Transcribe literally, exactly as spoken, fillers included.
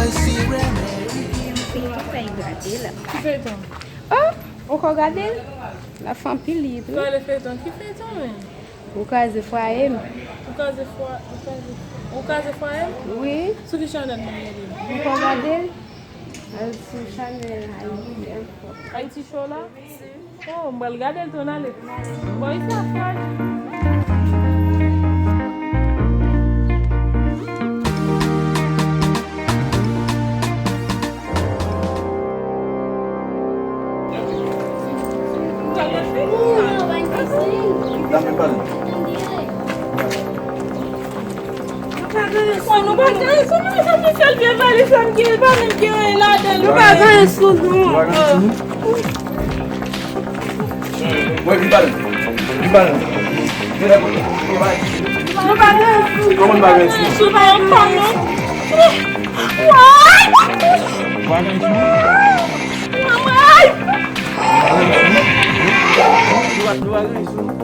Feyton, fè gade la. Ki feyton? Oh, ou ko gade l? L ap fè anpil li tou. Gade feyton. Ki feyton, men? Ou kraze fwaye m. Ou kraze fwa-, ou kraze, ou kraze fwaye m? Wi. Sou ki chanèl mwen gade l? Ou ko gade l? Al sou chanèl Haiti Info. Haiti Show la? Oh, m pral gade l tou, n ale. Bon, isi a fwa. Mwen, nou pa gen anyen sou nou, sa misye l vye valiz sa m gen, li pa menm gen anyen ladan l. Nou pa gen anyen sou nou. Mwen, vin pale. Vin pale. Vin pale. Nou pa gen anyen sou nou. Kòman nou pa gen anyen sou nou? Nou pa gen kòb, non. Wouy! Nou pa gen anyen sou nou. Wouy! Nou pa, nou pa gen anyen sou nou.